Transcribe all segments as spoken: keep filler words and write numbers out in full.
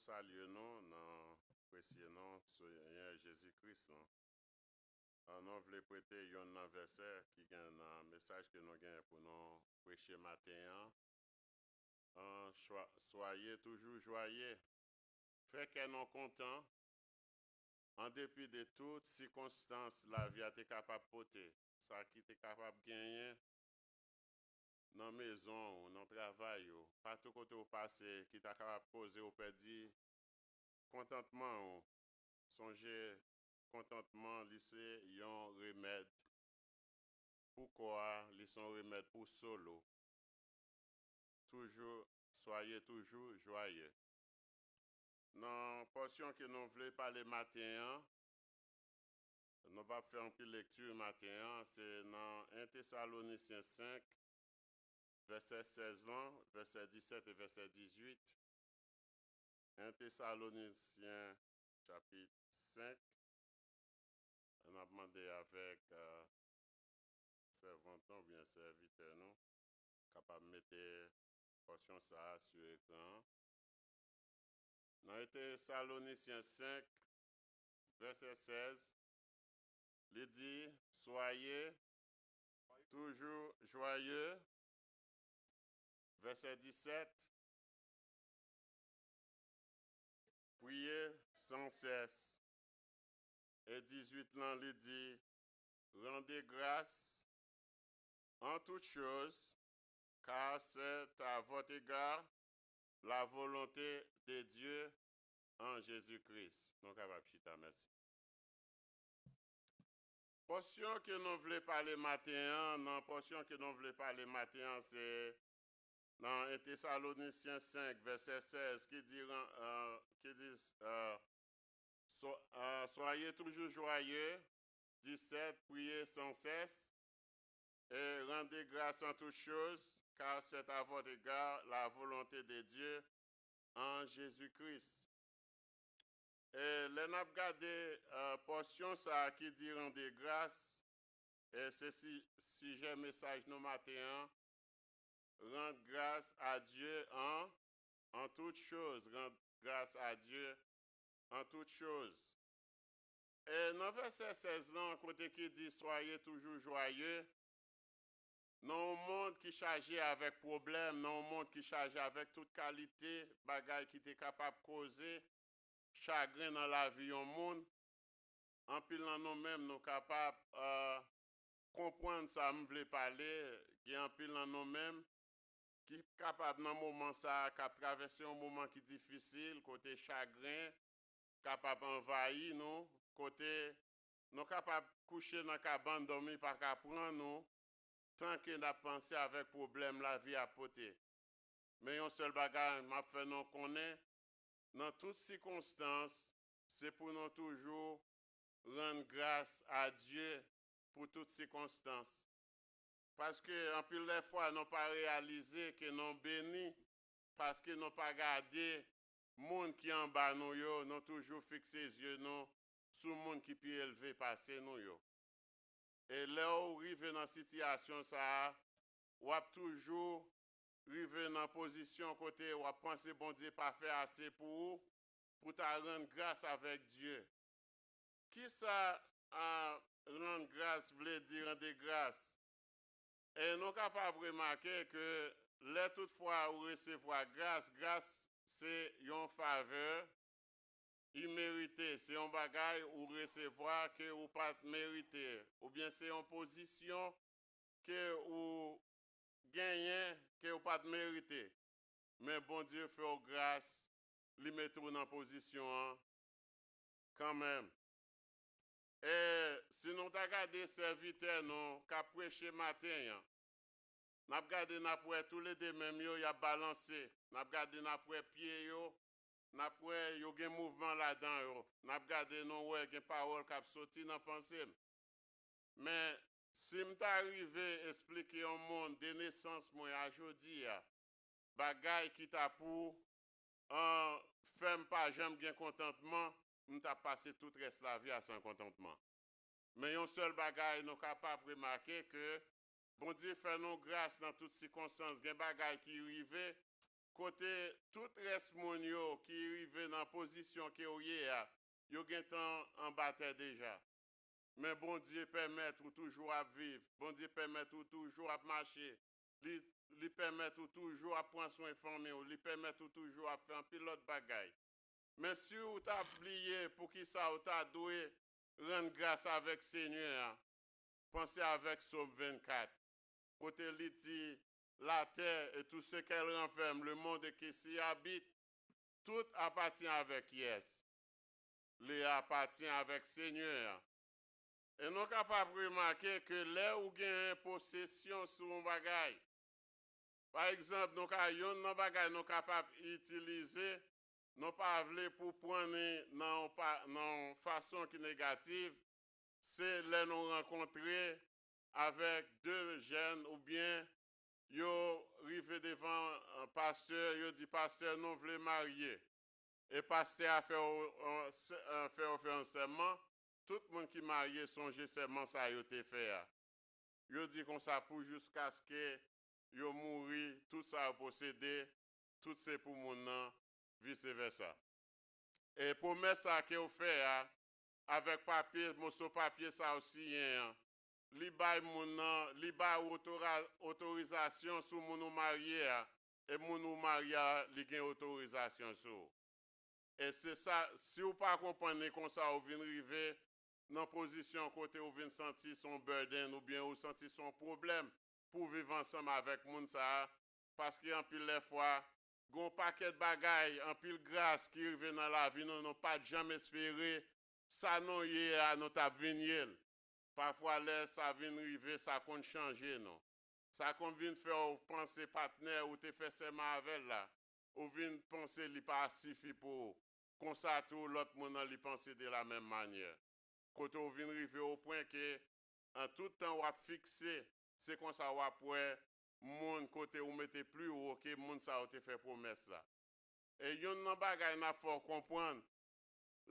salye nou nan presye non Senyè Jezi Kris lan. An, nou vle prete youn nan vèsè ki gen nan mesaj ke nou gen pou nou preche maten an. An, chwa- soyez toujours joyeux. Fè kè nou kontan, an depi de tout sikonstans lavi a te kapab pote, sa ki te kapab genyen nan mezon ou, nan travay ou, patou kote ou pase, ki ta kapab koze ou pèdi kontantman ou. Sonje, kontantman, li se yon remèd pou kò a, li se yon remèd pou soul ou. Toujours, soyez toujours joyeux. Nan pòsyon ke nou vle pale maten an, nou p ap fè anpil lekti maten an, se nan en Tesalonisyen senk, vèsè sèz lan, vèsè disèt e vèsè dizuit. En Tesalonisyen, chapit senk. N ap mande avèk, euh, sèvant nou oubyen sèvitè nou, kapab mete pòsyon sa a sou ekran an. Nan en Tesalonisyen senk, vèsè sèz, li di, soyez toujours joyeux. Vèsè disèt, priez sans cesse. E dizuit lan, li di, rendez grâce en toutes choses, car c'est à votre égard la volonté de Dieu en Jésus-Christ. Nou kapab chita, mèsi. Pòsyon ke nou vle pale maten an, nan pòsyon ke nou vle pale maten an, se nan en Tesalonisyen senk, vèsè sèz, ki di, ran- euh, ki di, euh, so- euh, soyez toujours joyeux, disèt, priez sans cesse, et rendez grâce en toutes choses, car c'est à votre égard la volonté de Dieu en Jésus-Christ. E lè n ap gade, euh, pòsyon sa a ki di rande gras, e se si- sijè mesaj nou maten an, rendre grâce à Dieu en, en toutes choses, rendre grâce à Dieu en toutes choses. E nan vèsè sèz lan, kote ki di, soyez toujours joyeux, nan yon mond ki chaje avèk pwoblèm, nan yon mond ki chaje avèk tout kalite bagay ki te kapab koze chagren nan lavi yon moun, anpil nan nou menm, nou kapab, euh, konprann sa m vle pale. Gen anpil nan nou menm ki kapab nan moman sa a, k ap travèse yon moman ki difisil, kote chagren kapab anvayi nou, kote nou kapab kouche nan kabann, dòmi pa ka pran nou, tan ke n ap panse avèk pwoblèm lavi ap pote. Men yon sèl bagay m ap fè nou konnen, nan tout sikonstans, se pou nou toujou rann gras a Dye pou tout sikonstans. Paske anpil lè fwa nou pa reyalize ke nou beni, paske nou pa gade moun ki anba nou yo, nou toujou fikse zye nou sou moun ki pi elve pase nou yo. E lè w rive nan sitiyasyon sa a, w ap toujou rive nan pozisyon kote w ap panse Bondye pa fè ase pou ou, pou ta rann gras avèk Dye. Kisa, a, rann gras vle di, rande gras? E nou kapab remake ke lè tout fwa ou resevwa gras, gras se yon favè imerite, se yon bagay ou resevwa ke ou pa t merite, oubyen se yon pozisyon ke ou genyen ke ou pa t merite. Men Bondye fè w gras, li mete w nan pozisyon an kanmenm. E si nou ta gade sèvitè nou k ap preche maten an, n ap gade, n ap wè toulede menm yo, y ap balanse. N ap gade, n ap wè pye yo, n ap wè yo gen mouvman ladan yo. N ap gade, nou wè gen pawòl k ap soti nan panse m. Men, si m ta rive esplike yon moun de nesans mwen a jodi a, bagay ki ta pou, an, fè m pa janm gen kontantman, m t ap pase tout rès lavi a san kontantman. Men yon sèl bagay nou kapab remake ke Bondye fè nou gras nan tout sikonstans. Gen bagay ki rive, kote tout rès moun yo ki rive nan pozisyon ke w ye a, yo gentan anba tè deja. Men Bondye pèmèt ou toujou ap viv. Bondye pèmèt ou toujou ap mache. Li, li pèmèt ou toujou ap pran swen fanmi w. Li pèmèt ou toujou ap fè anpil lòt bagay. Men si w ta bliye poukisa w ta dwe rann gras avèk Senyè a, panse avèk Sòm vennkat, kote li di, la terre et tout ce qu'elle renferme, le monde et qui s'y habite, tout apatyen avèk kiyès? Li apatyen avèk Senyè a. E nou kapab remake ke lè ou gen posesyon sou yon bagay, pa egzanp, nou ka, yonn nan bagay nou kapab itilize, nou pa vle pou pran li nan yon pa, nan yon fason ki negatif, se lè nou rankontre avèk de jèn oubyen yo rive devan, eh, pastè, yo di, pastè, nou vle marye. E pastè a fè w, eh, sè-, eh, fè w fè yon sèman. Tout moun ki marye sonje sèman sa yo te fè a. Yo di konsa, pou jiskaske yo mouri, tout sa yo posede, tout se pou moun nan, vise vèsa. E pwomès sa ke w fè a, avèk papye, moso papye sa w siyen an, li bay moun nan, li bay otora-, otorizasyon sou moun ou marye a, e moun ou marye a, li gen otorizasyon sou ou. E se sa, si w pa konprann li konsa, ou vin rive nan pozisyon kote ou vin santi se yon burden oubyen ou santi se yon pwoblèm pou viv ansanm avèk moun sa a, paske anpil lè fwa, gen yon pakèt bagay, anpil gras ki rive nan lavi nou, nou pa t janm espere sa nou ye a, nou t ap vin ye l. Pafwa, lè sa vin rive, sa konn chanje nou. Sa konn vin fè w panse patnè ou te fè sèman avè l la, ou vin panse li pa sifi pou ou. Konsa tou, lòt moun nan, li panse de la menm manyè. Kote w vin rive o pwen ke, an tout tan w ap fikse, se konsa w ap wè moun kote ou mete pli wo ke moun sa ou te fè pwomès la. E yonn nan bagay n ap fè w konprann,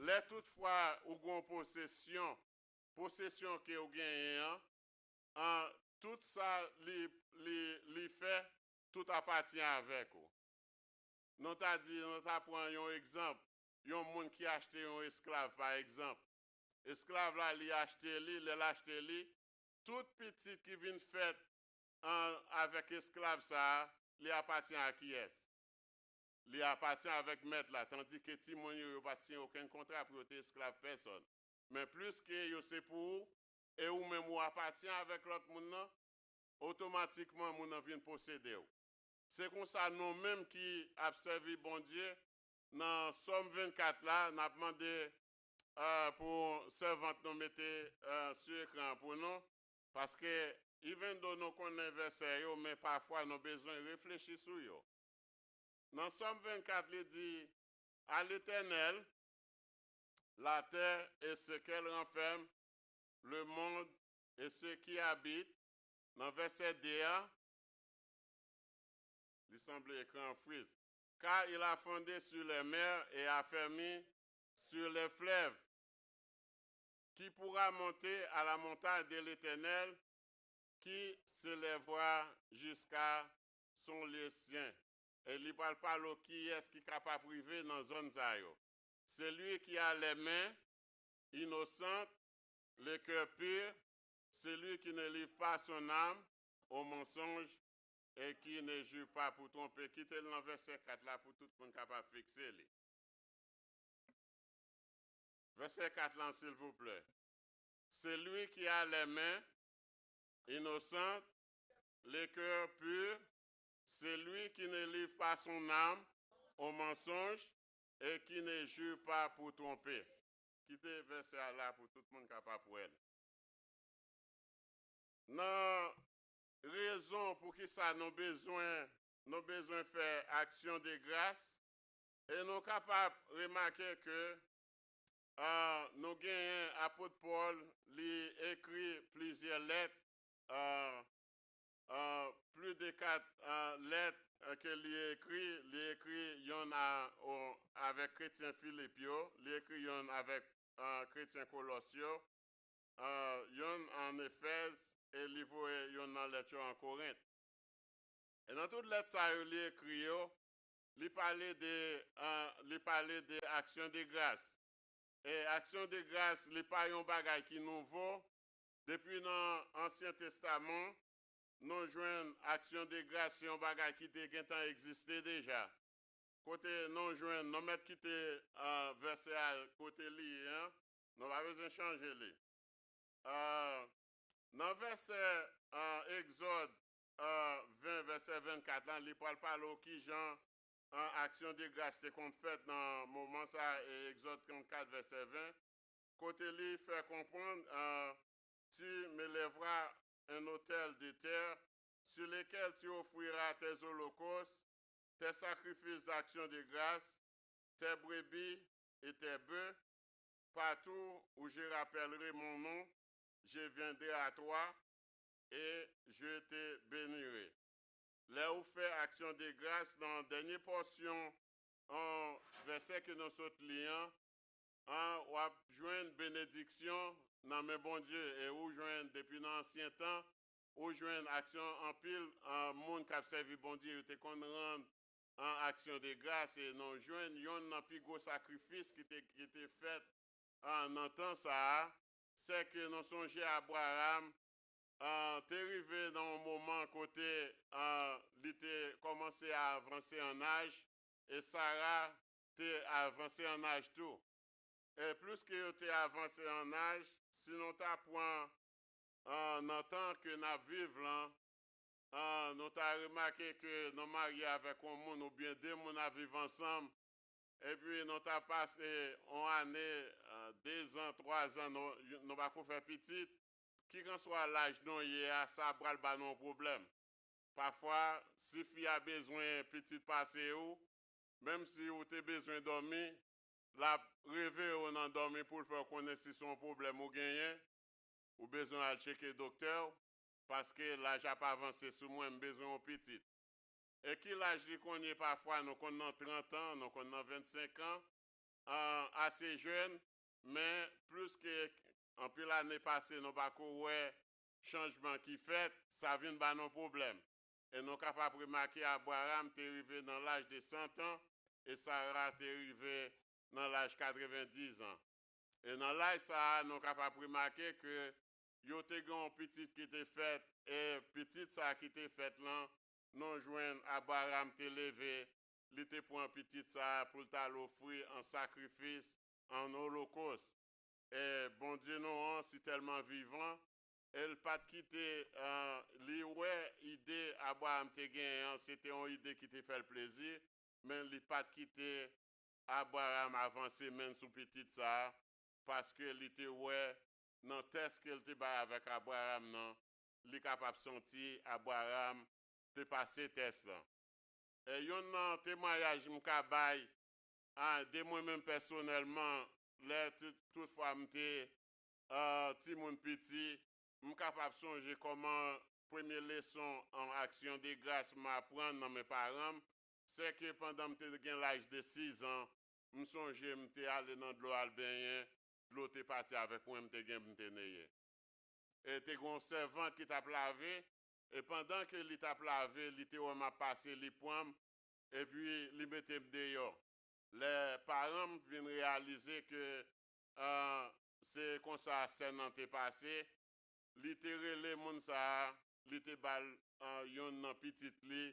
lè tout fwa ou gen yon posesyon, posesyon ke ou genyen an, an, tout sa li, li, li fè, tout apatyen avèk ou. Nou ta di, nou ta pran yon egzanp, yon moun ki achte yon esklav, pa egzanp. Esklav la, li achte li, lè l achte li, tout pitit ki vin fèt an, avèk esklav sa a, li apatyen a kiyès? Li apatyen avèk mèt la, tandike timoun yo, yo pa t siyen okenn kontra pou yo te esklav pèsòn. Men pliske yo se pou ou, e ou menm ou apatyen avèk lòt moun nan, otomatikman moun nan vin posede w. Se konsa, nou menm ki ap sèvi Bondye, nan Sòm vennkat la, n ap mande, eh, pou sèvant nou mete, eh, sou ekran an pou nou, paske, even though nou konnen vèsè yo, men pafwa nou bezwen reflechi sou yo. Nan Sòm vennkat, li di, à l'Éternel, la terre et ce qu'elle renferme, le monde et ceux qui habitent. Nan vèsè de a, li sanble ekran an friz. Car il a fondé sur les mers et affermi sur les fleuves. Qui pourra monter à la montagne de l'Éternel, qui s'élèvera jusqu'à son lieu saint? E li pral pale w kiyès ki kapab rive nan zòn sa yo. Celui qui a les mains innocentes, le cœur pur, celui qui ne livre pas son âme au mensonge et qui ne jure pas pour tromper. Kite l nan vèsè kat la pou tout moun kapab fikse li. Vèsè kat lan, silvouplè. Celui qui a les mains innocentes, le cœur pur, celui qui ne livre pas son âme au mensonge et qui ne jure pas pour tromper. Kite vèsè a la pou tout moun kapab wè l. Nan rezon pou ki sa nou bezwen, nou bezwen fè aksyon de gras, e nou kapab remake ke, ah, nou genyen apot Pòl, li ekri plizyè lèt, ah, ah, plis de kat, ah, lèt, ah, ke li ekri, li ekri yonn a, o, avèk kretyen Filip yo, li ekri yonn avèk, ah, kretyen Kolòs yo, ah, yonn ann Efèz, e li voye yonn nan lèt yo an Korent. E nan tout lèt sa yo li ekri yo, li pale de, an, li pale de aksyon de gras. E aksyon de gras, li pa yon bagay ki nouvo. Depi nan Ansyen Testaman, nou jwenn aksyon de gras, se yon bagay ki te gentan egziste deja. Kote nou jwenn, nou mèt kite, ah, vèsè a kote li ye, an. Nou pa bezwen chanje li. Ah, nan vèsè, ah, Egzòd, ah, ven, vèsè vennkat la, li pral pale w kijan, ah, aksyon de gras te konn fèt nan moman sa, e Egzòd trannkat, vèsè ven, kote li fè konprann, ah, Tu m'élèveras un autel de terre sur lequel tu offriras tes holocaustes, tes sacrifices d'action de grâce, tes brebis et tes bœufs. Partout où je rappellerai mon nom, je viendrai à toi et je te bénirai. Lè ou fè aksyon de gras nan dènye pòsyon, an, vèsè ke nou sot li an, an, w ap jwenn benediksyon nan men Bondye. E ou jwenn depi nan ansyen tan, ou jwenn aksyon anpil, an, moun k ap sèvi Bondye, yo te konn rann an aksyon de gras. E nou jwenn yonn nan pi gwo sakrifis ki te, ki te fèt, an, nan tan sa a, se ke nou sonje Abraram, an, te rive nan yon moman kote, an, li te kòmanse a avanse an aj, e Sara te avanse an aj tou. E plis ke yo te avanse an aj, si nou ta pran, an, nan tan ke n ap viv lan, an, nou ta remake ke nou marye avèk yon moun oubyen de moun ap viv ansanm, epi nou ta pase yon ane, an, dezan, twazan, nou, nou pa ko fè pitit, kikanswa laj nou ye a, sa pral ba nou yon pwoblèm. Pafwa, si fi a bezwen pitit pase ou, menm si ou te bezwen dòmi, l ap reveye w nan dòmi pou l fè w konnen si se yon pwoblèm ou genyen, ou bezwen al tcheke doktè w, paske laj ap avanse sou mwen, m bezwen yon pitit. E ki laj li konn ye pafwa? Nou konn nan trant an, nou konn nan vennsenk an, an, ase jèn, men plis ke anpil ane pase, nou pa ko wè chanjman ki fèt, sa vin ba nou pwoblèm. E nou kapab remake Abraram te rive nan laj de san an, e Sara te rive nan laj katrevendiz an. E nan laj sa a, nou kapab remake ke yo te gen yon pitit ki te fèt, e pitit sa a ki te fèt lan, nou jwenn Abraram te leve, li te pran pitit sa a pou l t al ofri an sakrifis, an olokòs. E Bondye nou an si tèlman vivan, e l pa t kite, eh, li wè ide Abraram te genyen an, se te yon ide ki te fè l plezi, men li pa t kite Abraram avanse men l sou pitit sa a, paske li te wè nan tès ke l te bay avèk Abraram nan, li kapab santi Abraram te pase tès lan. E yonn nan temwayaj m ka bay, a, de mwen menm pèsonèlman, lè tout, tout fwa m te, a, timoun piti, m kapab sonje kòman premye leson an aksyon de gras m aprann nan men paran m, se ke pandan m te gen laj de sis an, m sonje m te ale nan dlo al benyen, dlo te pati avèk mwen, m te gen pou m te neye. E te gen yon sèvant ki t ap lave, e pandan ke li t ap lave, li te wè m ap pase, li pran m, epi li mete m deyò. Lè paran m vin reyalize ke, ah, se konsa sèn nan te pase, li te rele moun sa a, li te ba l, ah, yonn nan pitit li,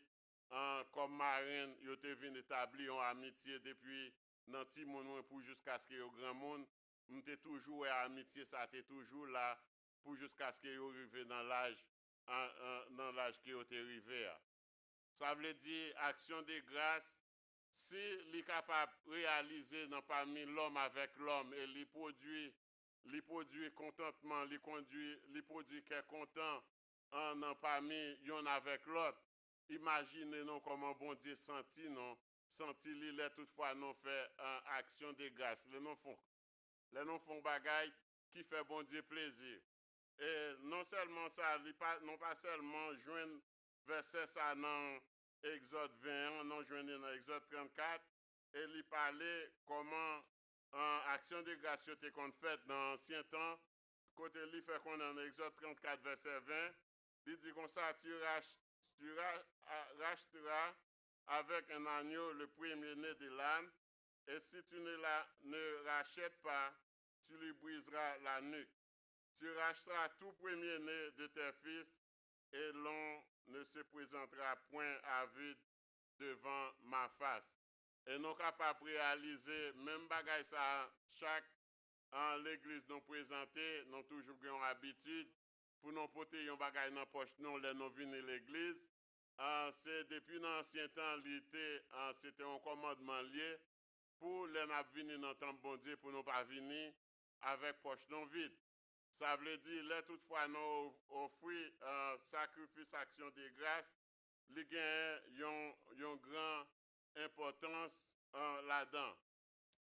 ah, kòm marenn, yo te vin etabli yon amitye depi nan timoun mwen pou jiskaske yo granmoun. M te toujou wè amitye sa te toujou la pou jiskaske yo rive nan laj, an, an, nan laj ke yo te rive a. Sa vle di, aksyon de gras, si li kapab reyalize nan pami lòm avèk lòm e li pwodui, li pwodui kontantman, li kondui, li pwodui kè kontan, an, nan pami yonn avèk lòt, imajine non kòman Bondye santi non, santi li lè tout fwa non fè, an, aksyon de gras, lè non fè, lè non fè yon bagay ki fè Bondye plezi. E non sèlman sa, li pa, non pa sèlman jwenn vèsè sa nan Egzòd ven an, non jwenn li nan Egzòd trannkat, e li pale kòman, an, aksyon de gras yo te konn fèt nan ansyen tan, kote li fè konnen nan Egzòd trannkat vèsè ven, li di konsa, Tu rach-, tu ra-, a-, rachèteras avec un agneau, le premier-né de l'âne, et si tu ne la, ne rachètes pas, tu lui briseras la nuque. Tu racheteras tout premier-né de tes fils, et l'on ne se présentera point avide devant ma face. E nou kapab reyalize menm bagay sa a, chak an legliz nou prezante, nou toujou gen yon abitid pou nou pote yon bagay nan pòch nou lè nou vini legliz. Ah, se depi nan ansyen tan, li te, ah, se te yon kòmandman l ye pou lè n ap vini nan tanp Bondye, pou nou pa vini avèk pòch nou vid. Sa vle di, lè toutfwa nou ofri, ah, sakrifis aksyon de gras, li gen yon, yon gran enpòtans, ah, ladan.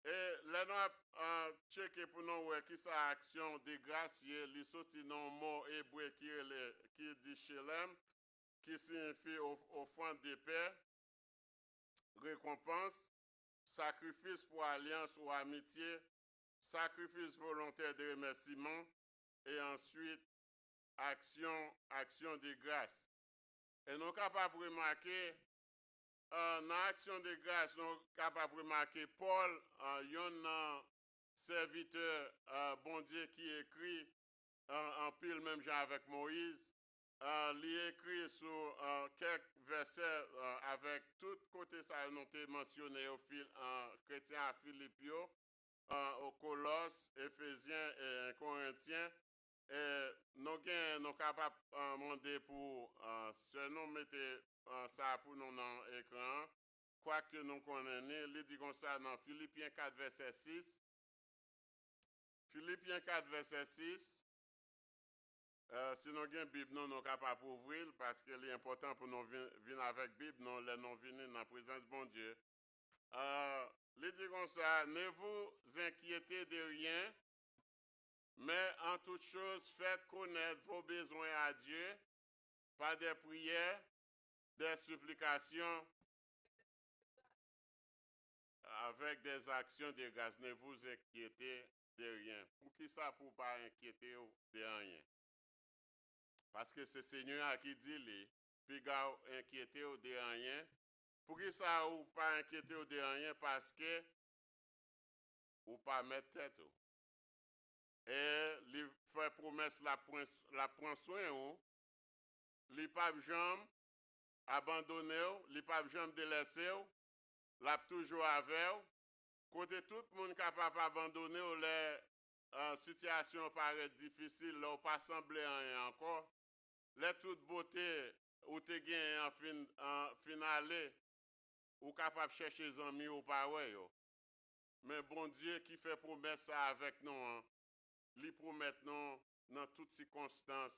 E lè nou ap, ah, tcheke pou nou wè kisa aksyon de gras ye, li soti nan yon mo ebre ki rele, ki di shelem, ki siyifi of-, ofrann de pè, rekonpans, sakrifis pou alyans ou amitye, sakrifis volontè de remèsiman, e answit aksyon, aksyon de gras. E nou kapab remake, ah, nan aksyon de gras, nou kapab remake Pòl, ah, yonn nan sèvitè, ah, Bondye ki ekri, ah, anpil menm jan avèk Moyiz, ah, li ekri sou, ah, kèk vèsè, ah, avèk tout kote sa yo nou te mansyone yo, Fil-, ah, kretyen a Filip yo, ah, o Kolòs, Efezyen e Korentyen. E nou gen, nou kapab, ah, mande pou, ah, sè nou mete, ah, sa pou nou nan ekran an. Kwak nou konnen li, li di konsa nan Filipyen kat vèsè sis. Filipyen kat vèsè sis. Eh, si nou gen Bib nou, nou kapab ouvri l, paske li enpòtan pou nou vin, vin avèk Bib nou lè nou vini nan prezans Bondye. Eh, li di konsa, ne vous inquiétez de rien, mais en toute chose, faites connaître vos besoins à Dieu par des prières, des supplications, avec des actions de grâce. Ne vous inquiétez de rien. Poukisa pou w pa enkyete w de anyen? Paske se Senyè a ki di li, piga w enkyete w de anyen. Poukisa ou pa enkyete w de anyen? Paske ou pa mèt tèt ou. E li fè pwomès l ap pran, l ap pran swen ou. Li p ap janm abandone w, li p ap janm delèse w, l ap toujou avè w. Kote tout moun kapab abandone w lè, ah, sitiyasyon an parèt difisil, lè w pa sanble anyen ankò, lè tout bote ou te genyen an fin, an fin ale, ou kapab chèche zanmi ou pa wè yo. Men Bondye ki fè pwomès sa avèk nou an, li pwomèt nou nan tout sikonstans,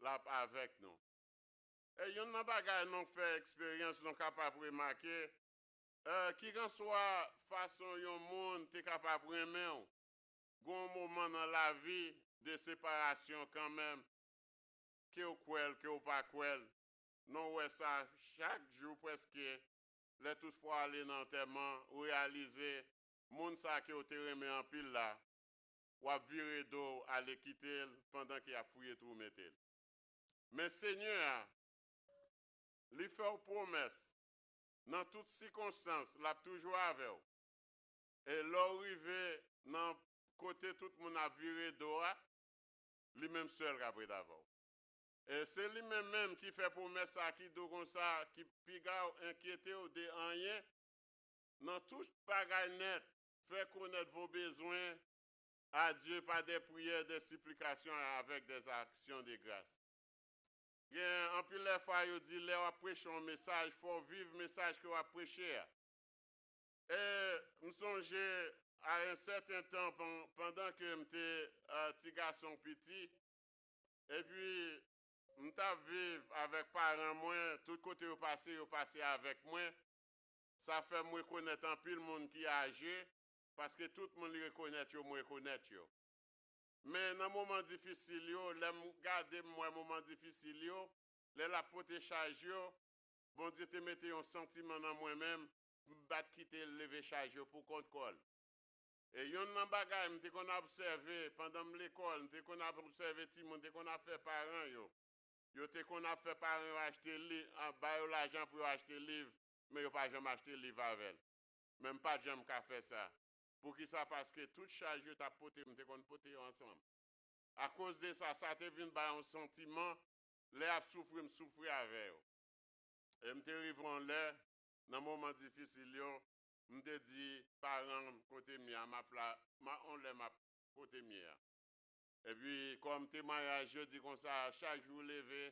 l ap avèk nou. E yonn nan bagay nou fè eksperyans, nou kapab remake, eh, kikanswa fason yon moun te kapab renmen w, gen yon moman nan lavi de separasyon kanmenm, ke w kwè l, ke w pa kwè l. Nou wè sa chak jou prèske, lè tout fwa w ale nan antèman, ou reyalize moun sa ke w te renmen anpil la, w ap vire do w ale kite l pandan ke y ap fouye twou mete l. Men Senyè a, li fè w pwomès, nan tout sikonstans, l ap toujou avè w. E lè w rive nan kote tout moun ap vire do a, li menm sèl k ap ret avè w. E se li menm menm ki fè pwomès sa, ki di w konsa, ki piga w enkyete w de anyen, nan tout bagay nèt, fè konèt vos besoins à Dieu par des prières, des supplications et avec des actions de grâce. Gen anpil lè fwa yo di lè w ap preche yon mesaj, fò w viv mesaj ke w ap preche a. E m sonje a yon sèten tan, pan-, pandan ke m te, eh, ti gason piti, epi m t ap viv avèk paran mwen, tout kote yo pase, yo pase avèk mwen. Sa fè m rekonèt anpil moun ki aje, paske tout moun li rekonèt yo, m rekonèt yo. Men nan moman difisil yo, lè m gade, m wè moman difisil yo, lè l ap pote chaj yo, Bondye te mete yon santiman nan mwen menm, m pa t kite l leve chaj yo pou kont kò l. E yonn nan bagay m te konn obsève pandan m lekòl, m te konn ap obsève timoun, te konn ap fè paran yo. Yo te konn ap fè paran yo achte li-, a, ba yo lajan pou yo achte liv men yo pa janm achte liv avè l. Men m pa t janm ka fè sa. Poukisa? Paske tout chaj yo t ap pote, m te konn pote yo ansanm. Akoz de sa, sa te vin bay yon santiman, lè y ap soufri, m soufri avè yo. E m te rive yon lè, nan moman difisil yo, m te di paran m kote m ye a, m ap la, m a, yon lè m ap kote m ye a. Epi, kòm temwayaj yo di konsa, chak jou w leve,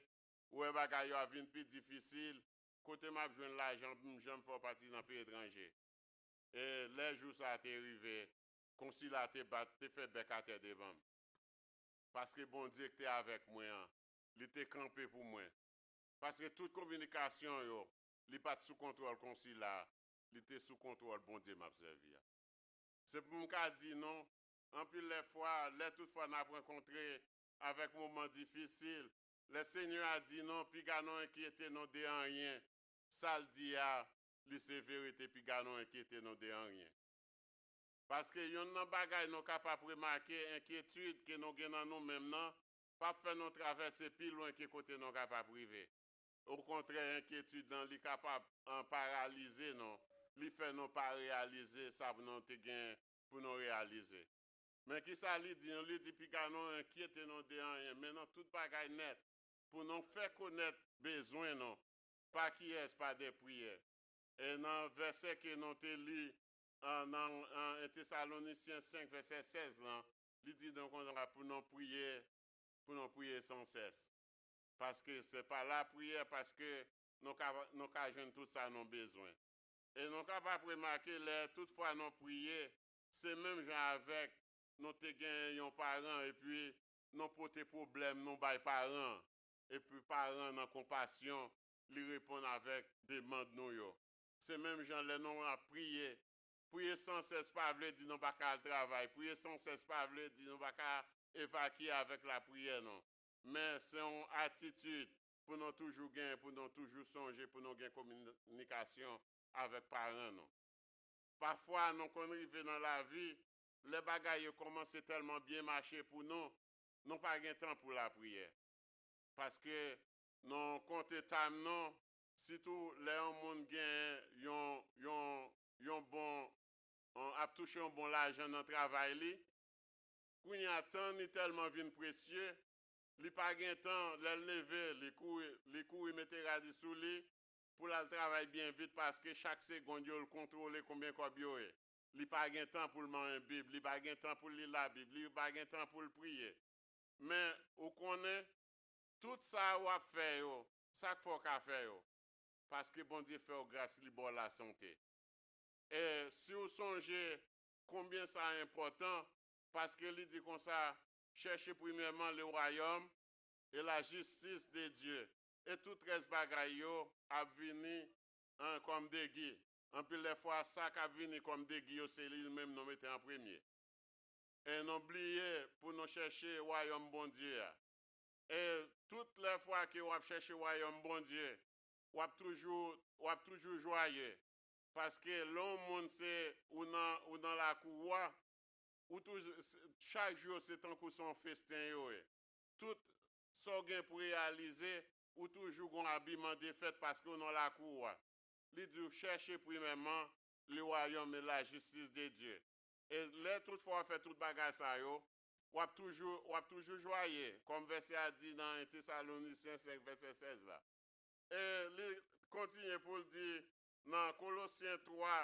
ou wè bagay yo ap vin pi difisil, kote m ap jwenn lajan pou m janm fè w pati nan peyi etranje? E lè jou sa a te rive, konsila te bat, te fè bèk atè devan m. Paske Bondye ki te avèk mwen an, li te kanpe pou mwen. Paske tout kominikasyon yo, li pa t sou kontwòl konsila, li te sou kontwòl Bondye m ap sèvi a. Se pou m ka di nou, anpil lè fwa, lè tout fwa n ap rankontre avèk moman difisil, lè Senyè a di nou, piga nou enkyete nou de anyen, sa l di a, li se verite, piga nou enkyete nou de anyen. Paske yonn nan bagay nou kapab remake, enkyetid ke nou gen nan nou menm nan, p ap fè nou travèse pi lwen ke kote nou kapab rive. Okontrè, enkyetid lan, li kapab, an, paralize nou, li fè nou pa reyalize sa pou nou te gen pou nou reyalize. Men kisa li di nou? Li di, piga nou enkyete nou de anyen, men nan tout bagay nèt, pou nou fè konèt bezwen nou, pa kiyès, pa de priyè. E nan vèsè ke nou te li, an, nan, an, en Tesalonisyen senk, vèsè sèz lan, li di nou konsa pou nou priye, pou nou priye san sès. Paske se pa lapriyè, paske nou ka, nou ka jwenn tout sa nou bezwen. E nou kapab remake lè tout fwa nou priye, se menm jan avèk nou te gen yon paran, epi nou pote pwoblèm nou bay paran, epi paran nan konpasyon, li reponn avèk demann nou yo. Se menm jan lè nou ap priye, priye san sès pa vle di nou pa ka al travay, priye san sès pa vle di nou pa ka evakye avèk lapriyè, non. Men se yon atitid pou nou toujou gen, pou nou toujou sonje, pou nou gen kominikasyon avèk paran nou. Pafwa, nou konn rive nan lavi, lè bagay yo kòmanse tèlman byen mache pou nou, nou pa gen tan pou lapriyè. Paske nou konte tan nou, sitou lè yon moun gen yon, yon, yon bon, yon, ap touche yon bon lajan nan travay li, kounye a tan li tèlman vin presye, li pa gen tan, lè l leve, li kouri, li kouri mete rad li sou li, pou l al travay byen vit, paske chak segonn yo, l kontwole konbyen kòb yo ye. Li pa gen tan pou l manyen Bib, li pa gen tan pou l li Labib, li pa gen tan pou l priye. Men, ou konnen, tout sa w ap fè yo, sa k fè w ka fè yo? Paske Bondye fè w gras, li ba w lasante. E si w sonje konbyen sa enpòtan, paske li di konsa, chèche premyèman le wayòm e la jistis de Dye, e tout rès bagay yo ap vini, an, kòm degi. Anpil lè fwa, sa k ap vini kòm degi yo, se li menm nou mete an premye. E nou bliye pou nou chèche wayòm Bondye a. E tout lè fwa ke w ap chèche wayòm Bondye, w ap toujou, w ap toujou jwaye. Paske lè yon moun se ou nan, ou nan lakou w a, ou toujou, chak jou se tankou se yon festen yo ye. Tout sa w gen pou reyalize, ou toujou gon abiman defèt paske w nan lakou w a. Li di w chèche premyèman le wayòm e la jistis de Dye. E lè tout fwa w fè tout bagay sa yo, w ap toujou, w ap toujou jwaye, kòm vèsè a di nan en Tesalonisyen senk vèsè sèz la. E li kontinye pou l di nan Kolosyen twa,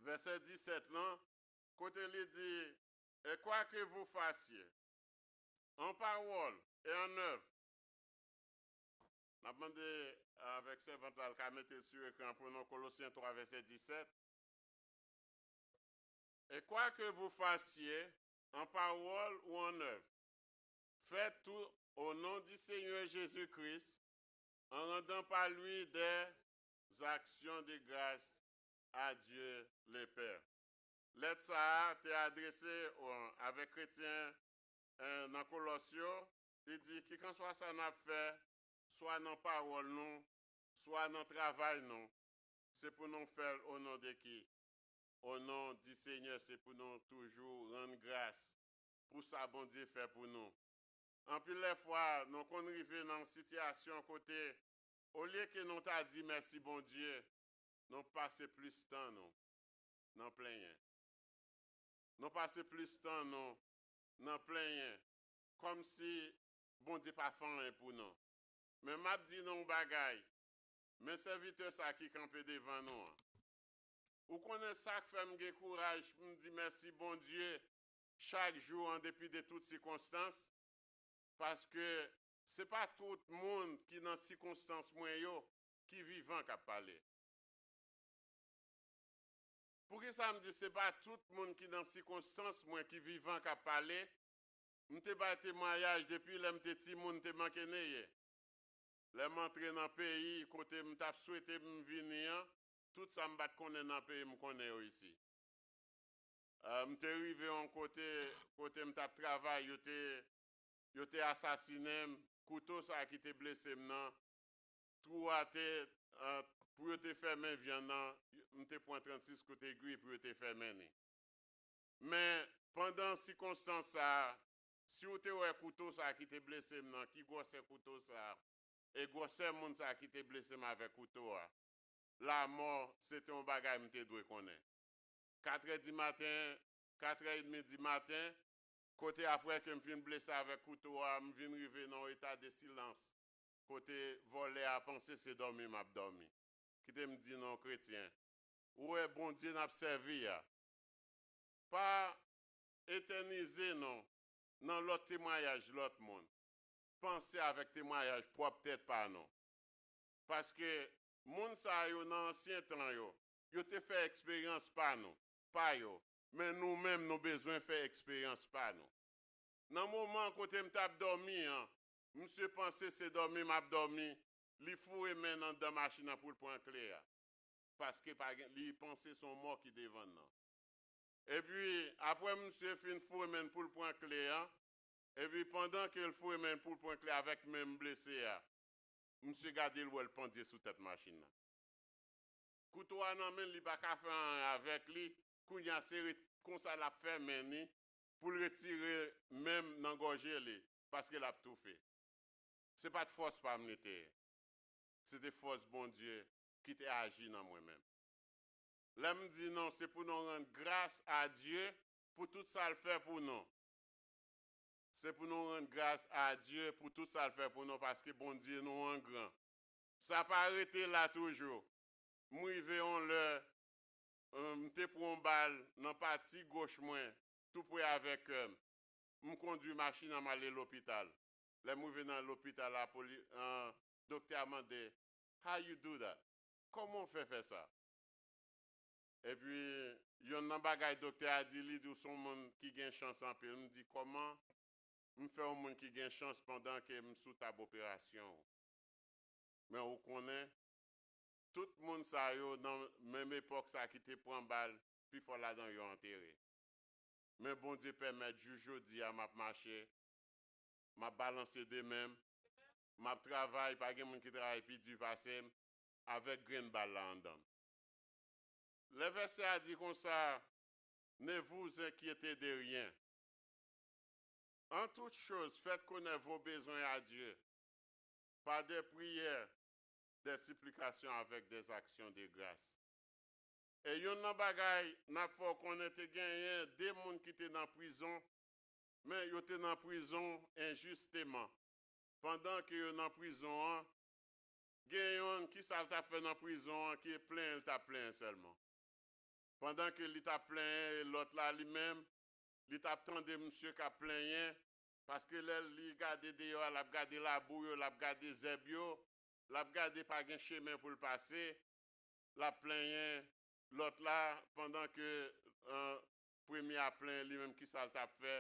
vèsè disèt lan, kote li di, et quoi que vous fassiez, en parole et en œuvre. N ap mande avèk sèvant la, l ka mete l sou ekran pou nou, Kolosyen twa, vèsè disèt. Et quoi que vous fassiez, en parole ou en œuvre, faites tout au nom du Seigneur Jésus-Christ, en rendant par lui des actions de grâce à Dieu le Père. Lèt sa a te adrese, o, avèk kretyen, en, nan Kolòs yo, li di, kikanswa sa n ap fè, swa nan pawòl nou, swa nan travay nou, se pou nou fè l o non de ki? O non di Senyè, se pou nou toujou rann gras pou sa Bondye fè pou nou. Anpil lè fwa, nou konn rive nan sitiyasyon kote olye ke nou ta di mèsi Bondye, nou pase plis tan nou nan plenyen. Nou pase plis tan nou nan plenyen, kòmsi Bondye pa fè anyen pou nou. Men m ap di nou yon bagay, men sèvitè sa ki kanpe devan nou an. Ou konnen sa k fè m gen kouraj pou m di mèsi Bondye chak jou an depi de tout sikonstans? Paske se pa tout moun ki nan sikonstans mwen yo ki vivan k ap pale. Poukisa m di se pa tout moun ki nan sikonstans mwen ki vivan k ap pale? M te bay temwayaj depi lè m te timoun, m te manke neye. Lè m antre nan peyi kote m t ap swete m vini an, tout sa m pa t konnen nan peyi m konnen yo isi. Eh, m te rive yon kote, kote m t ap travay, yo te, yo te asasinen m. Kouto sa ki te blese m nan, twou a te, eh, pou yo te fèmen vyann nan, m te pran trannsis kout egwi pou yo te fèmen li. Men, pandan sikonstans sa a, si w te wè kouto sa a ki te blese m nan, ki gwosè kouto sa a, e gwosè moun sa a ki te blese m avèk kouto a, lamò, se te yon bagay m te dwe konnen. Katrè di maten, katrè edmi di maten, kote apre ke m fin blese avèk kouto a, m vin rive nan yon eta de silans, kote vòlè a panse se dòmi m ap dòmi. Kite m di non kretyen, ou wè Bondye n ap sèvi a, pa etènize nou nan lòt temwayaj lòt moun. Panse avèk temwayaj pwòp tèt pa nou. Paske moun sa yo nan ansyen tan yo, yo te fè eksperyans pa nou, pa yo. Men nou menm, nou bezwen fè eksperyans pa nou. Nan moman kote m t ap dòmi an, misye panse se dòmi m ap dòmi, li foure men nan dan machin nan pou l pran kle a. Paske pa gen, li panse se yon mò ki devan l nan. Epi, apre misye fin foure men l pou l pran kle a, epi pandan ke l foure men l pou l pran kle avèk men m blese a, misye gade l wè l pandye sou tèt machin nan. Kouto a nan men l, li pa ka fè anyen avèk li. Kounye a, se ret konsa l ap fè men li pou l retire men m nan gòje li, paske l ap toufe. Se pa t fòs pa m li te ye. Se te fòs Bondye ki te aji nan mwen menm. Lè m di nou, se pou nou rann gras a Dye pou tout sa l fè pou nou. Se pou nou rann gras a Dye pou tout sa l fè pou nou, paske Bondye nou an gran. Sa pa rete la toujou. M rive yon lè, eh, m te pran yon bal nan pati goch mwen, tou pre avèk kè m. M kondwi machin nan, m ale lopital. Lè m rive nan lopital la, poli-, eh, doktè a mande, "How you do that? Kòman w fè fè sa?" Epi, yonn nan bagay doktè a di, li di, "W se yon moun ki gen chans anpil." M di, "Kòman m fè yon moun ki gen chans pandan ke m sou tab operasyon?" Men ou konnen, tout moun sa yo nan menm epòk sa ki te pran bal, pifò ladan yo antere. Men Bondye pèmèt jis jodi a m ap mache, m ap balanse de men m, m ap travay, pa gen moun ki travay pi di pase m, avèk grenn bal la anndan m. Lè vèsè a di konsa, "Ne vous inquiétez de rien. En toute chose, faites connaître vos besoins à Dieu, par des prières, des supplications avec des actions de grâce." E yonn nan bagay n ap fè w konnen, te genyen de moun ki te nan prizon, men yo te nan prizon enjisteman. Pandan ke yo nan prizon an, gen yonn, ki sa l t ap fè nan prizon an, ki plenyen l t ap plenyen sèlman. Pandan ke li t ap plenyen, e lòt la li menm, li t ap tande misye k ap plenyen, paske lè li gade deyò a, l ap gade labou yo, l ap gade zèb yo, l ap gade pa gen chemen pou l pase, l ap plenyen. Lòt la, pandan ke, eh, premye a plenyen, li menm, ki sa l t ap fè?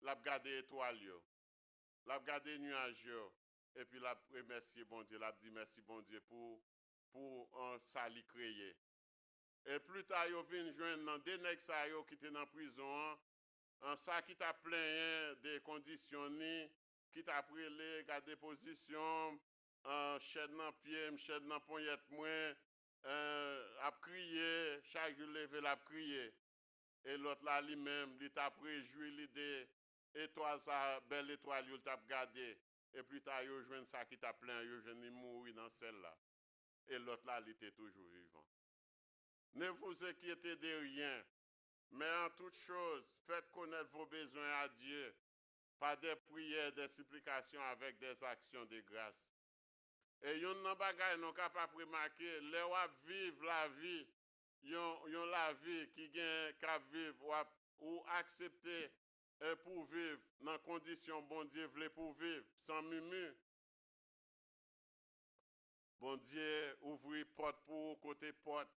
L ap gade etwal yo, l ap gade nyaj yo, epi l ap remèsye Bondye, l ap di mèsi Bondye pou, pou, eh, sa li kreye. E pli ta, yo vin jwenn nan de nèg sa yo ki te nan prizon an, an sa ki t ap plenyen de kondisyon ni, ki t ap rele, "Gade pozisyon m, an chèn nan pye m, chèn nan ponyèt mwen, eh, ap kriye, chak jou l leve, l ap kriye." E lòt la, li menm, li t ap rejwi li de etwal sa, bèl etwal yo l t ap gade. e pita yo jwenn sa ki t ap plen an, yo jwenn li mouri nan sèl la. E lòt la, li te toujou vivan. Ne vous inquiétez de rien, mais en toute chose, faites connaître vos besoins à Dieu par des prières, des supplications avec des actions de grâce. E youn nan bagay nou kapab remake, lè w ap viv lavi, yon, yon lavi ki gen, k ap viv, w ap, ou aksepte e pou w viv nan kondisyon Bondye vle pou w viv, san mimi. Bondye ouvri pòt pou ou kote pòt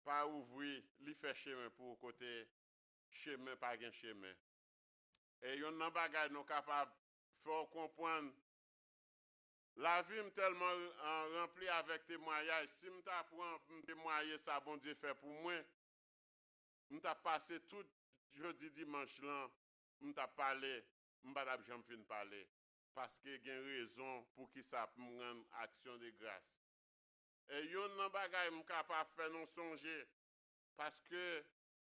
pa ouvri, li fè chemen pou ou kote chemen pa gen chemen. E youn nan bagay nou kapab fè w konprann, lavi m tèlman, ah, ranpli avèk temwayaj, si m ta pran pou m temwaye sa Bondye fè pou mwen, m t ap pase tout jodi dimanch lan, m t ap pale, m pa t ap janm fin pale. Paske gen rezon poukisa pou m rann aksyon de gras. E youn nan bagay m kapab fè nou sonje, paske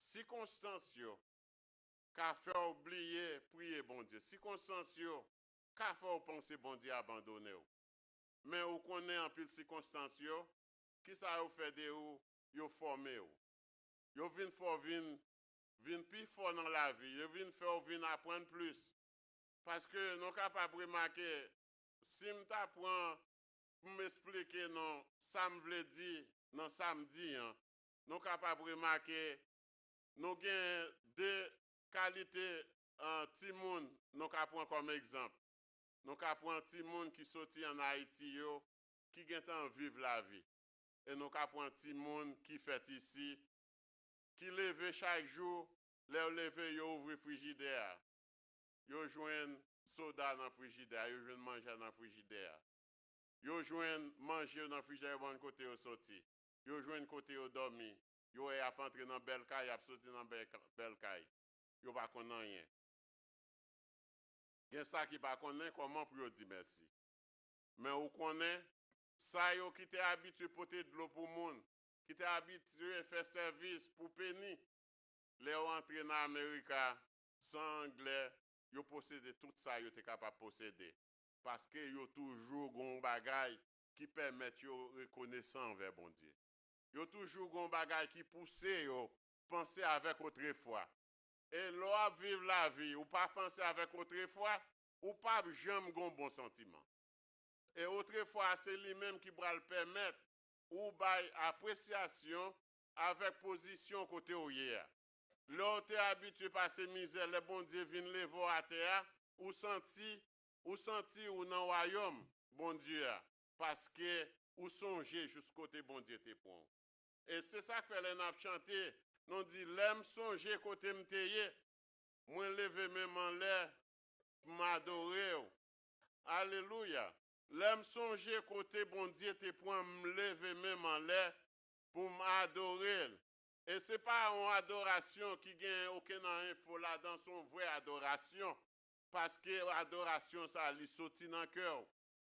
sikonstans yo ka fè w bliye priye Bondye. Sikonstans yo ka fè w panse Bondye abandone w. Men ou konnen anpil sikonstans yo, kisa yo fè de ou? Yo fòme w. Yo vin fè w vin, vin pi fò nan lavi. Yo vin fè w vin aprann plis. Paske nou kapab remake, si m ta pran pou m esplike nou sa m vle di nan sa m di an, nou kapab remake nou gen de kalite, ah, timoun nou ka pran kòm egzanp. Nou ka pran timoun ki soti ann Ayiti yo, ki gentan viv lavi. E nou ka pran timoun ki fèt isi, ki leve chak jou, lè yo leve, yo ouvri frijidè a. Yo jwenn soda nan frijidè a, yo jwenn manje nan frijidè a. Yo jwenn manje yo nan frijidè, yo bann kote yo soti. Yo jwenn kote yo dòmi. Yo wè y ap antre nan bèl kay, y ap soti nan bèl ka-, bèl kay. Yo pa konn anyen. Gen sa ki pa konnen kòman pou yo di mèsi. Men ou konnen, sa yo ki te abitye pote dlo pou moun, ki te abitye fè sèvis pou peni, lè yo antre nan Amerika, san anglè, yo posede tout sa yo te kapab posede. Paske yo toujou gen yon bagay ki pèmèt yo rekonesan anvè Bondye. Yo toujou gen yon bagay ki pouse yo panse avèk otrefwa. E lè w ap viv lavi, ou pa panse avèk otrefwa, ou p ap janm gen yon bon santiman. E otrefwa a, se li menm ki pral pèmèt ou bay apresyasyon avèk pozisyon kote w ye a. Lè w te abitye pase mizè, lè Bondye vin leve w atè a, ou santi, ou santi ou nan wayòm Bondye a, paske ou sonje jis kote Bondye te pran w. E se sa k fè lè n ap chante, nou di, lè m sonje kote m te ye, mwen leve men m anlè pou m adore w. Alelouya! Lè m sonje kote Bondye te pran m, m leve men m anlè pou m adore l. E se pa yon adorasyon ki gen okenn enfo ladan, se yon vrè adorasyon. Paske adorasyon sa, li soti nan kè w.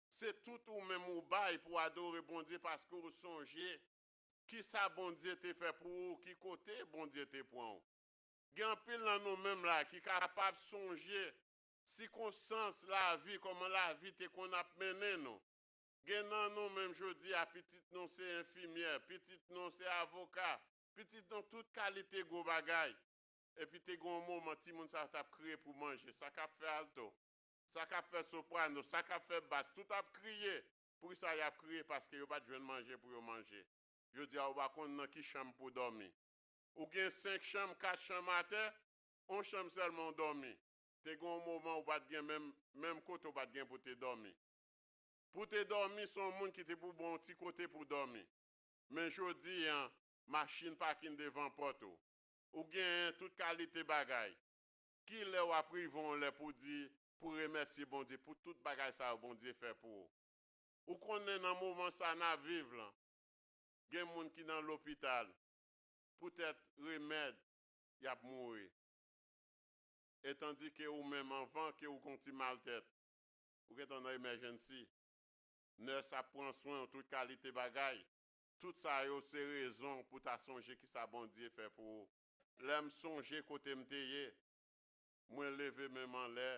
Se tout ou menm ou bay pou adore Bondye paske ou sonje kisa Bondye te fè pou ou, ki kote Bondye te pran w. Gen anpil nan nou menm la ki kapab sonje sikonstans lavi, kòman lavi te konn ap mennen nou. Gen nan nou menm jodi a, pitit nou se enfimyè, pitit nou se avoka, pitit nou tout kalite gwo bagay. Epi te gen yon moman timoun sa t ap kriye pou manje, sa k ap fè alto, sa k ap fè soprano, sa k ap fè bas, tout ap kriye. Poukisa y ap kriye? Paske yo pa t jwenn manje pou yo manje. Jodi a, ou pa konn nan ki chanm pou w dòmi. Ou gen senk chanm, kat chanm atè, yon chanm sèlman w dòmi. Te gen yon moman ou pa t gen menm, menm kote w pa t gen pou te dòmi. Pou te dòmi, se yon moun ki te pou ba w yon ti kote pou w dòmi. Men jodi a, machin pakin devan pòt ou. Ou genyen tout kalite bagay. Ki lè w ap rive yon lè pou w di, pou w remèsye Bondye pou tout bagay sa yo Bondye fè pou ou? Ou konnen nan moman sa n ap viv lan, gen moun ki nan lopital, poutèt remèd, y ap mouri. E tandike ou menm, anvan ke ou gen yon ti maltèt, ou gentan nan emergency. Nès ap pran swen w, tout kalite bagay. Tout sa yo se rezon pou w ta sonje kisa Bondye fè pou ou. Lè m sonje kote m te ye, mwen leve men m anlè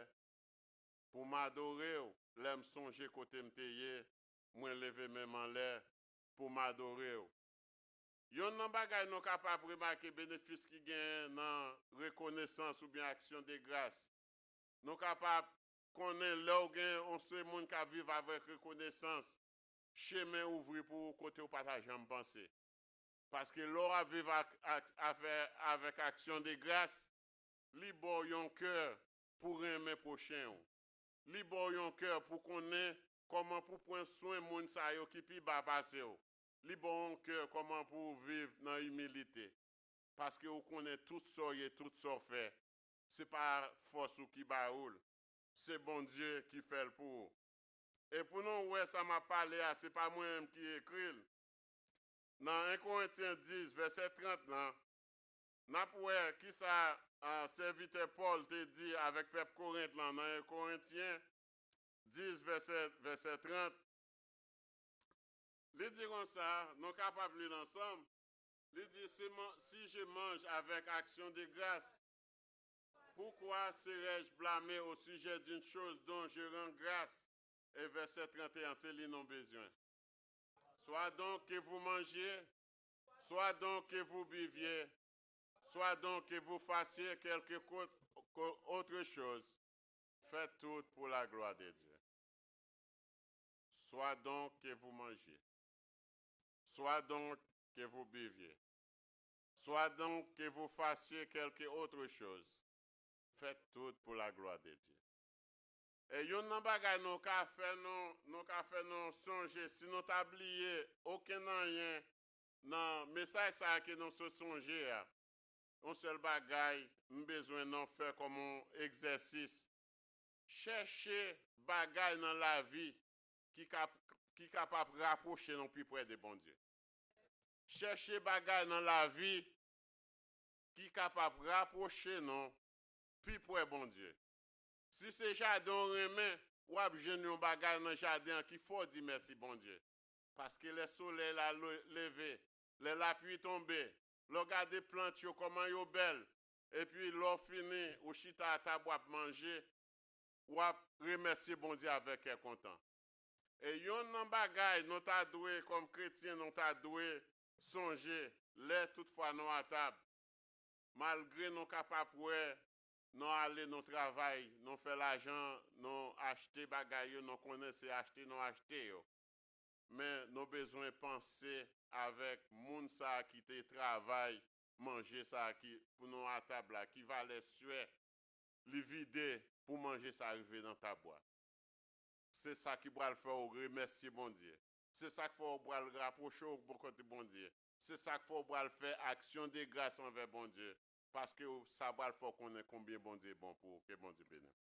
pou m adore w, lè m sonje kote m te ye, mwen leve men m anlè pou m adore w. Yonn nan bagay nou kapab remake benefis ki genyen nan rekonesans oubyen aksyon de gras. Nou kapab konnen lè w gen yon se moun k ap viv avèk rekonesans, chemen ouvri pou ou kote w pa ta janm panse. Paske lè w ap viv ak, ak, avè, avèk aksyon de gras, li ba w yon kè pou renmen pwochen w. Li ba w yon kè pou konnen kòman pou pran swen moun sa yo ki pi ba pase w. Li ba w yon kè kòman pou w viv nan imilite. Paske ou konnen tout sa w ye, tout sa w fè, se pa fòs ou ki ba ou l. Se Bondye ki fè l pou ou. E pou nou wè sa m ap pale a, se pa mwen menm ki ekri l. Nan en Korentyen dis, vèsè trant lan, n ap wè kisa, a, sèvitè Pòl te di avèk pèp Korent lan nan en Korentyen dis, vèsè, vèsè trant. Li di konsa, nou kapab li l ansanm. Li di, si, man- si je mange avec action de grâce, pourquoi serais-je blâmé au sujet d'une chose dont je rends grâce? E vèsè trant e en, se li nou bezwen. Soit donc que vous mangiez, soit donc que vous buviez, soit donc que vous fassiez quelque co- co- autre chose, faites tout pour la gloire de Dieu. Soit donc que vous mangiez, soit donc que vous buviez, soit donc que vous fassiez quelque autre chose, faites tout pour la gloire de Dieu. E youn nan bagay nou ka fè nou, nou ka fè nou sonje, si nou ta bliye okenn anyen nan mesaj sa a ke nou sot sonje a, yon sèl bagay m bezwen nou fè kòm yon egzèsis. Chèche bagay nan lavi ki, kap, ki kapab rapwoche nou pi prè de Bondye. Chèche bagay nan lavi ki kapab rapwoche nou pi prè Bondye. Si se jaden w renmen, w ap jwenn yon bagay nan jaden an ki fè w di mèsi Bondye. Paske lè solèy la lo- leve, lè lapli tonbe, lè w gade plant yo kòman yo bèl, epi lè w fini, ou chita a tab w ap manje, w ap remèsye Bondye avèk kè kontan. E yonn nan bagay nou ta dwe, kòm kretyen, nou ta dwe sonje, lè toutfwa nou atab, malgre nou kapab wè, nou ale, nou travay, nou fè lajan, nou achte bagay yo, nou konnen se achte nou achte yo. Men nou bezwen panse avèk moun sa a ki te travay manje sa a ki, pou nou atab la, ki valè swè li vide pou manje sa a rive nan tab ou a. Se sa ki pral fè w remèsye Bondye. Se sa k fè w pral rapwoche w bò kote Bondye. Se sa k fè w pral fè aksyon de gras anvè Bondye. Paske w- sa pral fè w konnen konbyen Bondye bon pou ou. Ke Bondye beni w.